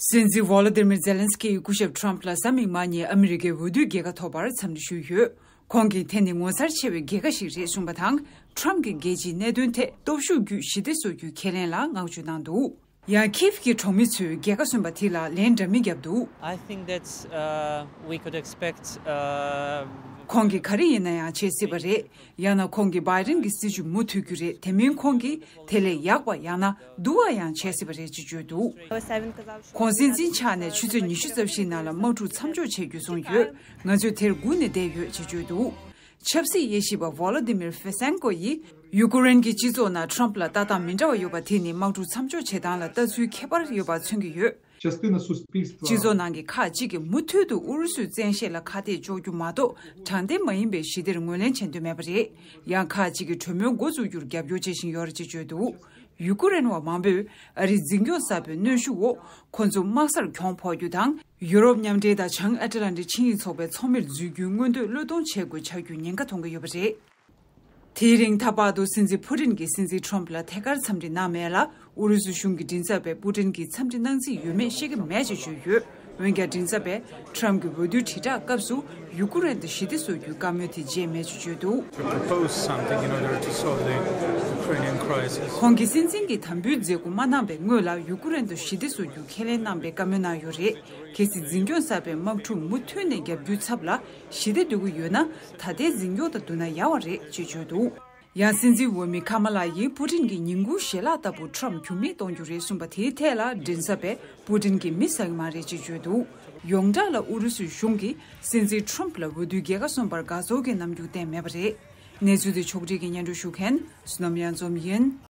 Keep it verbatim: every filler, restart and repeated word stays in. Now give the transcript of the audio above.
སྲིད་འཛིན་ཝོ་ལོ་དི་མིར་ཛེ་ལན་སི་ཀི་ཡིས་སྐུ་ཞབས་ཊམ་ཕ་ལ་གཟའ་མིག་དམར་ཉིན་ཨ་མི་རི་ཀའི་འོས་བསྡུའི་རྒྱལ་ཁ་ཐོབ་པར་འཚམས་འདྲི་ཞུས་ཡོད། ཁོང་གིས་དེ་ནི་ངོ་མཚར་ཆེ་བའི་རྒྱལ་ཁ་ཞིག་རེད་གསུངས་པ་དང་། ཊམ་གྱི་རྒྱལ་སྤྱིའི་གནད་དོན་ཐད་སྟོབས་ཤུགས་བརྒྱུད་ཞི་བདེ་བཟོ་རྒྱུའི་ཁས་ལེན་ལ་བསྔགས་བརྗོད་གནང་འདུག་ཡང་ཁིབ་ཀྱི་གྲོང་མི་ཚོས་རྒྱལ་ཁ་སོན་པ་དེ་ལ་ལན་འདྲ་མིན་བརྒྱབ་འདུག I think that, uh, we could expect, uh, ཁོང་གིས་ག་རེ་ཡིན་ན་ཡང་བྱེད་སྲིད་པ་རེད། ཡང་ན་ཁོང་གིས་བྷའི་ཌེན་གྱི་སྲིད་བྱུས་མུ་མཐུད་རྒྱུ་རེད། དེ་མིན་ཁོང་གིས་དེ་ལས་ཡག་པ་ཡང་ན་སྡུག་པ་ཡང་བྱེད་སྲིད་པ་རེད་ཅེས་བརྗོད་འདུག་ཁོང་སྲིད་འཛིན་ཆགས་ནས་ཆུ་ཚོད་ཉི་ཤུ་རྩ་བཞིའི་ནང་ལ་དམག་འཁྲུག་མཚམས་འཇོག་བྱེད་རྒྱུ་གསུངས་ཡོད། ང་ཚོས་དེར་སྒུག་ནས་བསྡད་ཡོད་ཅེས་བརྗོད་འདུག་ཆབ་སྲིད་དབྱེ་ཞིབ་པ་ཝོ་ལོ་དི་མིར་ཧྥེ་སན་ཀོ་ཡིས་ཡུ་ཀེ་རེན་གྱི་སྤྱི་ཚོགས་ནང་ཊམ་ཕ་ལ་ལྟ་སྟངས་མི་འདྲ་བ་ཡོད་པ་དེ་ནི་དམག་འཁྲུག་མཚམས་འཇོག་བྱེད་སྟངས་ལ་ལྟ་ཚུལ་ཁྱད་པར་ཡོད་པ་མཚོན་གྱི་ཡོད། Частина суспільства སྤྱི་ཚོགས་ནང་གི་ཁག་ཅིག་གིས་མུ་མཐུད་དུ་ཨུ་རུ་སུའི་བཙན་ཤེད་ལ་ཁ་གཏད་གཅོག་རྒྱུ་མ་གཏོགས་དྲང་བདེན་མ་ཡིན་པའི་ཞི་བདེར་ངོས་ལེན་བྱེད་འདོད་མེད་པ་རེད། ཡང་ཁག་ཅིག་གིས་གྲོས་མོལ་འགོ་འཛུགས་རྒྱུར་རྒྱབ་སྐྱོར་བྱེད་བཞིན་ཡོད་རེད་ཅེས་བརྗོད་འདུག་ཡུ་ཀེ་རེན་བ་མང་པོས་ཨ་རིའི་འཛིན་སྐྱོང་གསར་པའི་གནོན་ཤུགས་འོག་ཁོ་ཚོ་དམག་སར་གྱོང་ཕོག་རྒྱུ་དང་། ཡུ་རོབ་མཉམ་འབྲེལ་དང་བྱང་ཨེ་ཊ་ལན་ཊིག་ཆིངས་ཡིག་ཚོགས་པའི་ཚོགས་མིར་འཛུལ་རྒྱུའི་མངོན་འདོད་བློས་གཏོང་བྱེད་དགོས་ཆགས་རྒྱུའི་ཉེན་ཁ་མཐོང་གི་ཡོད་པ་རེད། དེའི་རིང་ཐག་པར་དུ་སྲིད་འཛིན་ཕུ་ཏིན་གྱིས་སྲིད་འཛིན་ཊམ་ཕ་ལ་ཐད་ཀར་འཚམས་འདྲི་གནང་མེད་ལ། ཨུ་རུ་སུ་གཞུང་གི་མགྲིན་ཚབ་པས་ཕུ་ཏིན་གྱིས་འཚམས་འདྲི་གནང་རྩིས་ཡོད་མེད་ཤེས་ཀྱི་མེད་ཅེས་བརྗོད་ཡོད། འོན་ཀྱང་མགྲིན་ཚབ་པས་ཊམ་གྱི་འོས་བསྡུའི་དྲིལ་བསྒྲགས་སྐབས་སུ་ཡུ་ཀེ་རེན་དུ་ཞི་བདེ་བཟོ་རྒྱུའི་བཀའ་མོལ་དེ་བརྗེད་མེད་ཅེས་བརྗོད་འདུག propose something in order to solve the Ukrainian crisis. ཁོང་གིས་སྲིད་འཛིན་གྱི་དམ་འབུལ་མཛད་སྒོ་མ་གནང་བའི་སྔོན་ལ་ཡུ་ཀེ་རེན་དུ་ཞི་བདེ་བཟོ་རྒྱུའི་ཁས་ལེན་གནང་བའི་བཀའ་མོལ་གནང་ཡོད་རེད། གལ་སྲིད་འཛིན་སྐྱོང་གསར་པས་དམག་འཁྲུག་མུ་མཐུད་ནས་བརྒྱབ་རྒྱུའི་ཚབ་ལ་ཞི་བདེ་འདོད་ཀྱི་ཡོད་ན། ད་ལྟའི་འཛིན་སྐྱོང་དང་བསྡུར་ན་ཡག་པ་རེད་ཅེས་བརྗོད་འདུག་ཡང་སྲིད་འཛིན་འོས་མི་ཁ་མ་ལ་ཡིས་ཕུ་ཏིན་གྱི་ཉིན་གུང་ཞལ་ལག་ལྟ་བུ་ཊམ་ཕ་ལ་འགྱུར་མེད་གཏོང་རྒྱུ་རེད་གསུངས་པ་དེའི་ཐད་ལ་མགྲིན་ཚབ་པས་ཕུ་ཏིན་གྱིས་མི་ཟ་གི་མ་རེད་ཅེས་བརྗོད་འདུག་ཡོངས་གྲགས་ལ་ཨུ་རུ་སུའི་གཞུང་གིས་སྲིད་འཛིན་ཊམ་ཕ་ལ་འོས་བསྡུའི་རྒྱལ་ཁ་སོན་པར་དགའ་ཚོར་གྱི་རྣམ་འགྱུར་བསྟན་མེད་པ་རེད། གནས་ཚུལ་དེ་ཕྱོགས་སྒྲིག་གིས་སྙན་སྒྲོན་ཞུ་མཁན་བསོད་ནམས་གཡང་འཛོམས་ཡིན།